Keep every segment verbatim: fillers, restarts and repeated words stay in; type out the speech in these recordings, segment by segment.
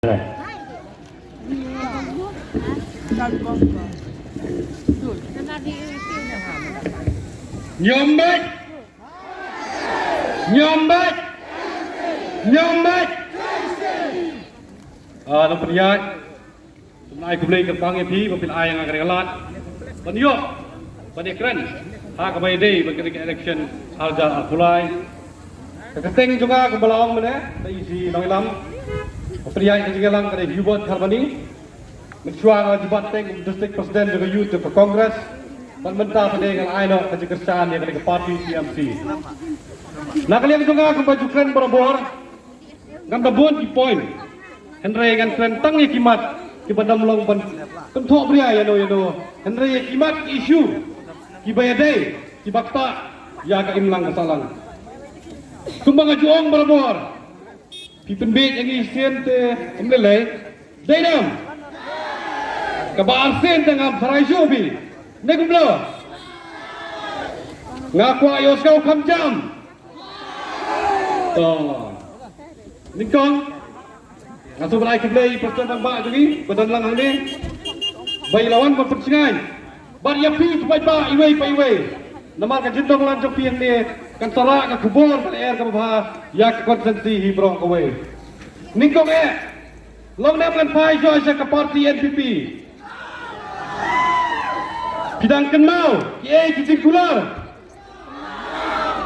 Ñiom bad. Ñiom bad. Ñiom bad. Ah, nang pynïaid. Ai khublei kyrpang ïa phi ba phi la ai nga ka ring lad ban ïoh ban ïakren ha kaba ïadei bad kane ka election arhajar arphew lai. Ka kyrteng jong nga kumba la ong mynne, ka ïa shi nongïalam. Ba pynïaid ka jingïalang ka dei Hubert Kharbani. Mynshuwa nga la jubab teng kum District President jong ka Youth jong ka Congress. Bad mynta pat nga la ai noh ka jingkyrshan ïa kane ka party T M C. Na ka liang jong nga kumba ju kren barabor, ngam da bun ki point. Hynrei ngan kren tang ïa ki mat kiba dang long ban kynthoh bria ïano ïano. Hynrei ïa ki mat ki issue kiba ïadei kiba ktah ïa ka imlang ka sahlang. Kumba nga ju ong barabor, phi pynbieit ïa ngi sien te ym lei lei. Dei ne em? Kaba arsien te ngam tharai shuh phi. Ne kumno? Nga kwah ïohsngew kham jam. To. Nyngkong, nga sngewbha ai khublei ïa i President rangbah jong ngi ba don lang hangne, ba i la wan ban pynshngaiñ bad ïa phi ki paidbah iwei pa iwei. Namar ka jingdon lang jong phi hangne kan sa rah ka khubor ka lyer kaba bha ïa ka constituency hi baroh kawei. Nyngkong eh, long ne em ngan phai shuwa sha ka party N P P? Phi dang kynmaw kiei ki jingkular?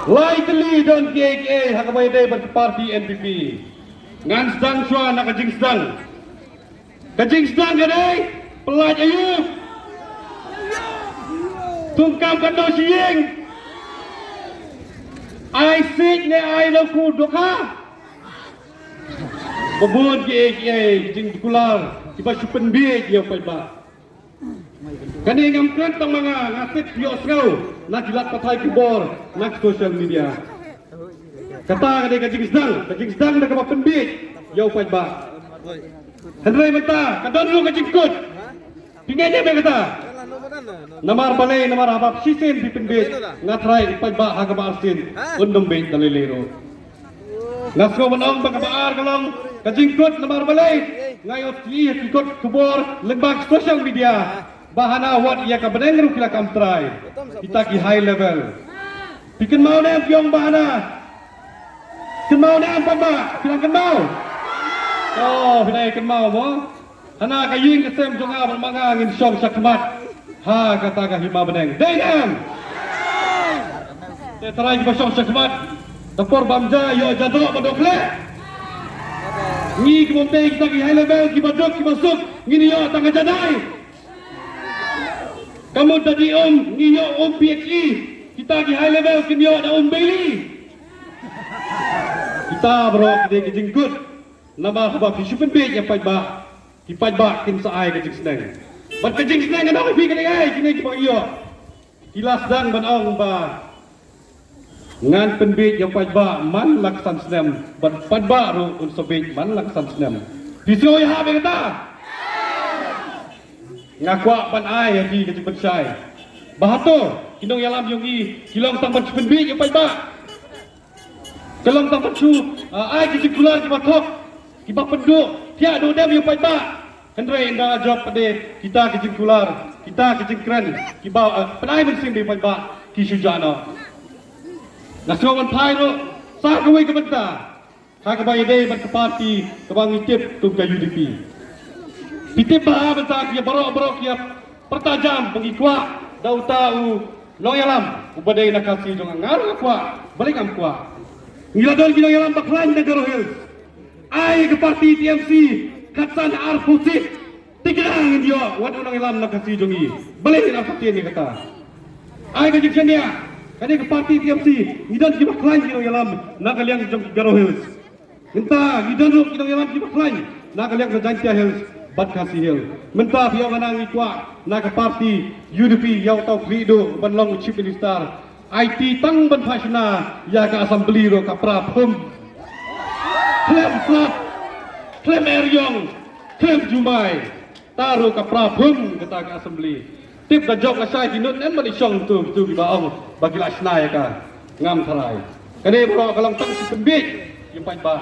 Lai tylli don kiei kiei ha kaba ïadei bad ka party N P P. Ngan sdang shuwa na ka jingsdang. Ka jingsdang ka dei pyllait aïu? Thung kam katno shi ïing? Ai siej ne ai longkhu dohkha? Ba bun kiei kiei ki jingkular kiba shu pynbieit ïa u paidbah. Kane ngam kren tang ma nga, nga tip ïohsngew na ki lad pathai khubor na ki social media. Kata ka dei ka jingsdang, ka jingsdang da kaba pynbieit ïa u paidbah. Hynrei mynta ka don ruh ka jingkut. Phi ngeit ne em ïa kata? Namar balei? Namar haba shisien phi pynbieit, nga tharai u paidbah ha kaba arsien un ym bieit da lei lei ruh. Nga sngew ban ong ba kaba ar ka long ka jingkut. Namar balei? Nga ïohi ïa ki kot khubor lyngba ki social media ba hana wat ïa ka bneng ruh ki la kam trai, kita ki high level. Phi kynmaw ne em, phi ong ba hana? Kynmaw ne em, paidbah? Phi dang kynmaw? Oh, phi dang kynmaw mo? Hana ka ïing ka sem jong nga bad ma nga ngin shong shakhmat ha kata ka hima bneng. Dei ne em? Te tharai kiba shong shakhmat, da por bam ja ïoh ja doh ba doh khleh. Ngi ki bym dei kita ki high level kiba duk kiba suk, ngin ïoh tang ka janai. Ka mut da dih um ngi ïoh um P H E, kita ki high level kin ïoh da um Bailey. Kita baroh ki dei ki jingkut. Namar haba phi shu pynbieit ïa paidbah, ki paidbah kin sa ai ka jingsneng. Bad ka jingsneng nga ong ïa phi ka dei ei, kine kiba ïoh. Ki la sdang ban ong ba ngan pynbieit ïa paidbah man la ka san snem, bad paidbah ruh un sa bieit man la ka san snem. Phi sngew ïahap ïa kata? Nga kwah ban ai ïa phi ka jingpynshai ba hato ki nongïalam jong ngi ki long tang ban shu pynbieit ïa paidbah? Ka long tang ban shu, ah, ai ki jingkular kiba thok, kiba pynduh thiah duh dem ïa u paidbah. Hynrei ynda la jop pat de kita ki jingkular, kita ki jingkren kiba, ah, pynai mynsiem ïa u paidbah, ki shu jah noh. Nga sngew ban phai ruh sa kawei ka bynta ha kaba ïadei bad ka party kaba ngi tip kum ka U D P. Phi tip ba ha bynta ki baroh baroh ki ïa pyrta jam ba ngi kwah da uta u nongïalam uba dei na Khasi jong nga, nga ruh nga kwah, balei ngam kwah? Ngi la don ki nongïalam ba khlaiñ na Garo Hills. Ai ka party T M C khatsan arphew seat. Te kane ngin ïoh wat u nongïalam na Khasi jong ngi. Balei ngin ap ktien ïa kata? Ai ka jingshaniah, kane ka party T M C ngi don kiba khlaiñ ki nongïalam na ka liang jong ki Garo Hills. Mynta ngi don ruh ki nongïalam kiba khlaiñ na ka liang ka Jaintia Hills bad Khasi Hills. Mynta phi ong hana ngi kwah na ka party U D P ïa uta u khlieh duh ban long u Chief Minister. Aiti tang ban phah shna ïa ka Assembly ruh ka pra phum. Khlem sat, khlem eriong, khlem jumai. Ta ruh ka pra phum kata ka Assembly. Tip da jop lashai ki nud ne em ban i shong tu tu kiba ong ba ki la shna ïa ka. Ngam tharai. Kane baroh ka long tang shu pynbieit ïa u paidbah.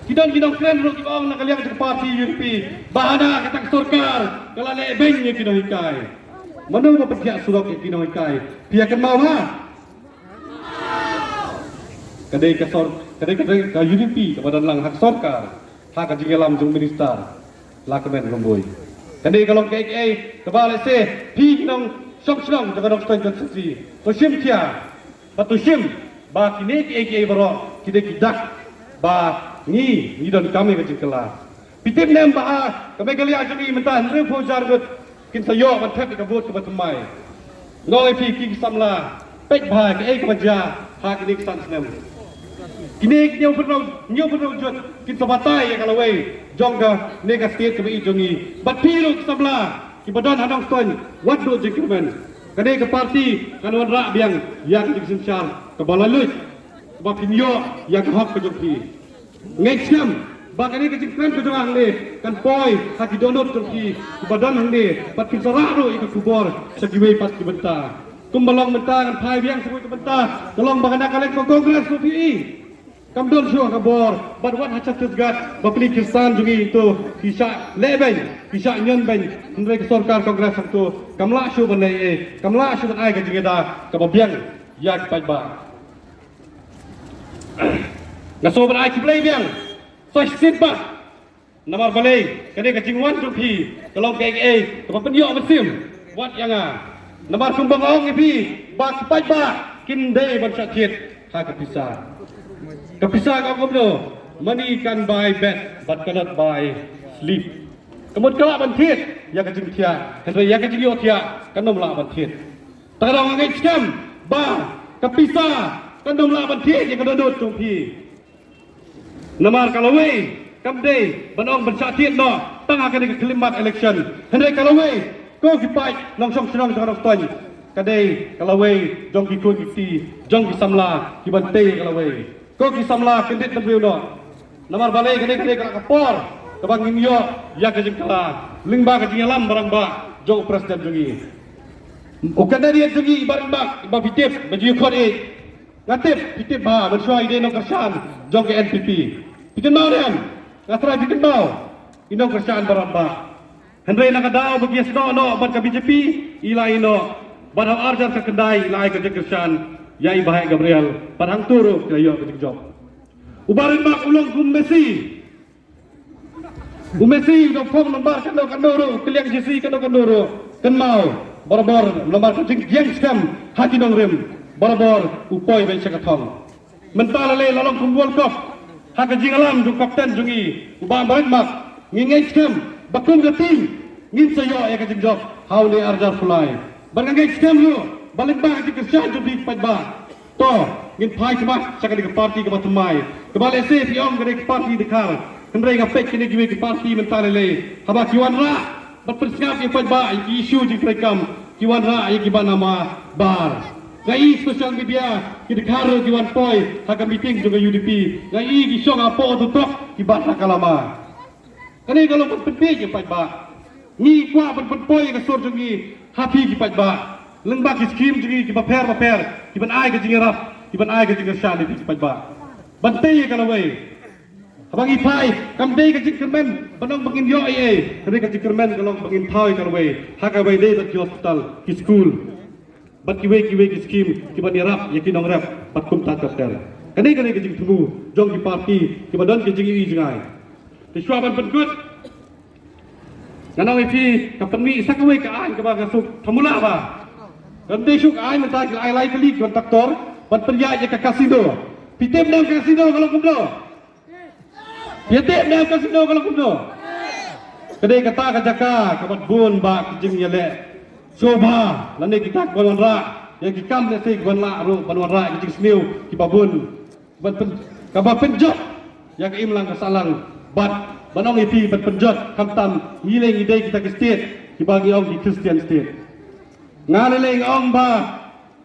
Ki don ki nongkren ruh kiba ong na ka liang jong ka party U D P ba hana kata ka sorkar ka la leh beiñ ïa ki nonghikai. Mano ba pynthiah surok ïa ki nonghikai? Phi ïa kynmaw ha? Ka dei ka sor, ka dei ka, ka U D P kaba don lang ha ka sorkar, ha ka jingïalam jong u minister Lahkmen Rymbui. Ka dei ka long kaei kaei kaba lehse phi ki nongshong shnong jong ka Nongstoiñ constituency to shim khia, ba to shim ba kine kiei kiei baroh ki dei ki dak ba ngi, ngi donkam ïa ka jingkylla. Phi tip ne em ba ha ka Meghalaya jong ngi mynta hynriewphew hajar ngut kin sa ïoh ban thep ïa ka vote kaba thymmai. Nga ong ïa phi ki samla, peit bha kaei kaba jia ha kine ki san snem. Kine ki hynñiewphew, hynñiewphew jut kin sa batai ïa ka lawei jong kane ka state kaba ïeit jong ngi. Bad phi ruh ki samla kiba don ha Nongstoiñ, wat duh jingkyrmen. Kane ka party kan wanrah biang ïa ka jingsynshar kaba laitluid, kaba phin ïoh ïa ka hok ka jong phi. Ngeit skhem ba kane ka jingkren ka jong nga hangne kan poi ha ki dohnud jong phi kiba don hangne, bad phin sa rah ruh ïa ka khubor sha kiwei pat ki bynta. Kumba long mynta ngan phai biang sha kawei ka bynta, ka long ba kane ka leit ka Congress ruh phi i kam don shuh ka bor, bad wat ha Chhattisgarh, bapli Khristan jong ngi to ki shah leh beiñ, ki shah ñion beiñ. Hynrei ka sorkar Congress hangto kam lah shuh ban leh ei, kam lah shuh ban ai ka jingïada kaba biang ïa ki paidbah. Nga sngewbha ai khublei biang. Sa shisien pat. Namar balei, kane ka jingwan jong phi ka long kaei kaei kaba pynïoh mynsiem wat ïa nga. Namar kumba nga ong ïa phi ba ki paidbah kim dei ban shah thied ha ka pisa. Ka pisa ka ong kumno, money can buy bed but cannot buy sleep. Ka mut ka lah ban thied ïa ka jingthiah, hynrei ïa ka jingïohthiah kan ym lah ban thied. Te ka dang ngeit skhem ba ka pisa kan ym lah ban thied ïa ka dohnud jong phi. Namar ka lawei kam dei ban ong ban shah thied noh tang ha kane ka khyllipmat election. Hynrei ka lawei, ko ki paid nongshong shnong jong ka Nongstoiñ, ka dei ka lawei jong ki khun ki kti jong ki samla kiban tei ïa ka lawei. Ko ki samla kyndit bynriew noh. Namar balei? Ka dei, ka dei ka por kaba ngin ïoh ïa ka jingkylla lyngba ka jingïalam barangbah jong u president jong ngi. U candidate jong ngi i Bah Renbah, i ba phi tip ba ju ïakhun ïa i. Nga tip phi tip bha, mynshuwa i dei nongkyrshan jong ka N P P. Phi kynmaw ne em? Nga trai phi kynmaw. I nongkyrshan barangbah. Hynrei na ka daw ba ki ïasnoh noh bad ka B J P, i la ïeh noh. Bad ha u arhajar khyndai i la ai ka jingkyrshan ïa i Bah Gabriel. Bad hangto ruh ki la ïoh ka jingjop. U Bah Renbah u long kum u Messi. U Messi u dang phong nambar kano kano ruh, u kylliang jersey kano kano ruh. Kynmaw, barabor nambar ka jingïeng skhem ha ki nongrim, barabor u poi beit sha ka thong. Mynta lei lei la long kum World Cup, ha ka jingïalam jong u captain jong ngi, u Bah Renbah, ngi ngeit skhem ba kum ka team ngin sa ïoh ïa ka jingjop ha une u arhajar phew lai. Bad nga ngeit skhem ruh ba lyngba ka jingkyrshan jong phi ki paidbah, to ngin phai khmat sha kane ka party kaba thymmai. Kaba lehse phi ong kane ka party dkhar, hynrei nga peit kine kiwei ki party mynta lei lei, haba ki wanrah bad pynsngap ïa ki paidbah ïa ki issue jingtrei kam, ki wanrah ïa kiba namar. Nga i social media ki dkhar ruh ki wan poi ha ka meeting jong ka U D P. Nga i ki shong hapoh tu tok, ki bat ha ka lama. Kane ka long ban pynbieit ïa ki paidbah. Ngi kwah ban pynpoi ïa ka sur jong ngi ha phi ki paidbah lyngba ki skim jong ngi kiba pher bapher, kiban ai ka jingïarap, kiban ai ka jingkyrshan ïa phi ki paidbah. Ban tei ïa ka lawei. Haba ngi phai, kam dei ka jingkyrmen ban ong ba ngin ïoh ei ei, ka dei ka jingkyrmen ka long ba ngin thaw ïa ka lawei ha kaba ïadei bad ki hospital, ki skul, bad kiwei kiwei ki skim kiban ïarap ïa ki nongrep bad kumta ter ter. Kane ka dei ka jingthmu jong ki party kiba don ka jingïohi jngai. Te shuwa ban pynkut, ngan ong ïa phi, ka pynmih sa kawei ka aiñ kaba nga suk thamula ba. Kam dei shuh ka aiñ mynta, ki la ai lai tylli ki kontraktor ban pynïaid ïa ka casino. Phi tip ne em ka casino ka long kumno? Phi tip ne em ka casino ka long kumno? Ka dei kata ka jaka kaba bun bah ki jingïaleh sngewbha lane kita kiban wanrah ïa ki kam lehse kiban lah ruh ban wanrah ïa ki jingsniew kiba bun. Ban pyn, kaba pynjot ïa ka imlang ka sahlang bad ban ong ïa phi ban pynjot, khamtam ngi lei ngi dei kita ki state kiba ngi ong ki Christian state. Nga lei lei nga ong ba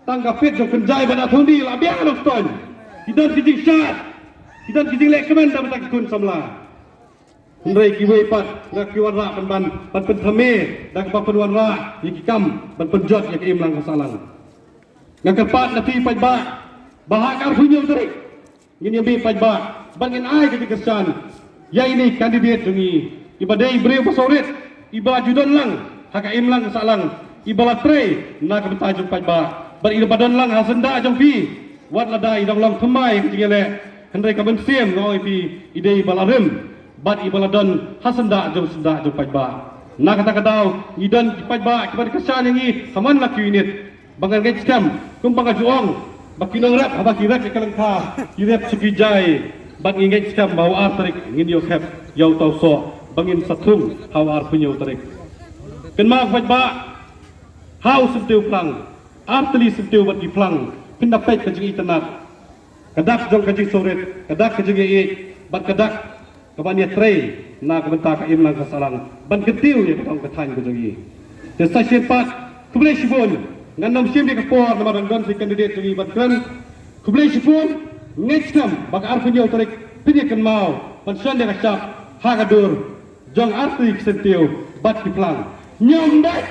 tang ka fit jong kynjai bad athundi la biang ha Nongstoiñ. Ki don ki jingshad, ki don ki jingleh kmen da bynta ki khun samla. Hynrei kiwei pat nga ki wanrah pynban ban pynthame da kaba pynwanrah ïa ki kam ban pynjot ïa ka imlang ka sahlang. Nga kyrpad na phi paidbah ba ha ka arphew hynñiew tarik ngin ïa mih paidbah ban ngin ai ka jingkyrshan Ïa ine i candidate jong ngi, iba dei i briew ba sawrit, iba ju don lang ha ka imlang sahlang, iba la trei na ka bynta jong paidbah, bad iba don lang ha syndah jong phi. Wat lada i dang long thymmai ka jingïaleh, hynrei ka mynsiem nga ong ïa phi, i dei iba la rim bad iba la don ha syndah jong syndah jong paidbah. Na kata ka daw ngi don ki paidbah kiba kyrshan ïa ngi ha man la ki unit. Ba ngan ngeit skhem kumba nga ju ong ba ki nongrep haba ki rep ïa ka lyngkha, ki rep suk ki jai. Bad ngi ngeit skhem ba ha u ar tarik ngin ïoh khep ïa uta u soh ba ngin sa thung ha u arphew hynñiew tarik. Kynmaw paidbah, ha u syntiew phlang, ar tylli syntiew bad ki phlang, phin da peit ka jingitynnad, ka dak jong ka jingsawrit, ka dak ka jingïaieit bad ka dak kaban ïatrei na ka bynta ka imlang ka sahlang ban kyntiew ïa ka dong ka thaiñ ka jong ngi. Te sa shisien pat, khublei shibun. Ngan ym shim ïa ka por namar dang don sa i candidate jong ngi ban kren. Khublei shibun. Ngeit skhem ba ka arphew hynñiew tarik phin ïa kynmaw ban shon ïa ka shap ha ka dur jong ar tylli ki syntiew bad ki phlang. Ñiom beit,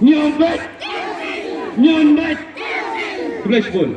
ñiom beit, ñiom beit. Khublei shibun.